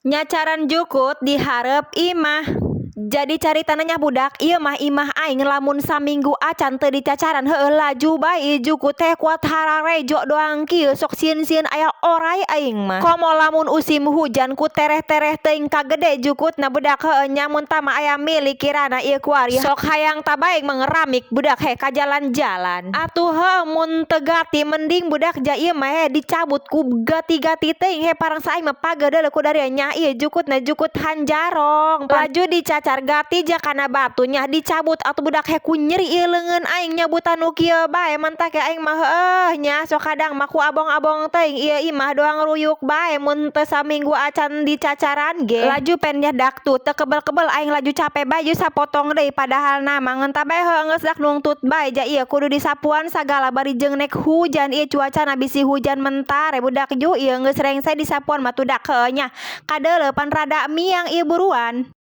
Nyacaran jukut di hareup imah. Jadi caritana nya, budak, ieu mah imah aing lamun saminggu acan teu dicacaran, heueuh, laju bae jukut teh kuat hararejo doang kieu, sok sieun-sieun aya oray aing mah. Komo lamun usim hujan, ku tereh-tereh teuing kagede jukutna, budak. Heueuh nya, mun tama aya milik kirana ieu kuari sok hayang tabaik mengeramik, budak, heh, ka jalan-jalan. Atuh heueuh, mun teu gati mending, budak, ja ieu mah heh dicabut ku gati-gati teuing heh. Parangsa aing mah pagedeuleu ku daria nya, ieu jukutna jukut hanjarong, laju dicacar gati ja kana batu nya, dicabut atuh, budak, heh, ku nyeri ieu leungeun aing nyabutan nu kieu bae. Mantak ge aing mah heueuh nya, sok kadang mah ku abong-abong teuing ieu imah doang ruyuk bae mun teu saminggu acan dicacaran ge. Laju pen nya dak tuh teu kebel-kebel aing, laju cape bae ju sapotong deui, padahal na mah ngeun bae heueuh geus dak nungtut bae ja ieu kudu disapuan sagala, bari jeung nek hujan ieu cuacana bisi hujan mentare, budak. Ju ieu geus rengse disapuan mah tuh dak, heueuh nya, kadeuleu pan rada miang ieu buruan.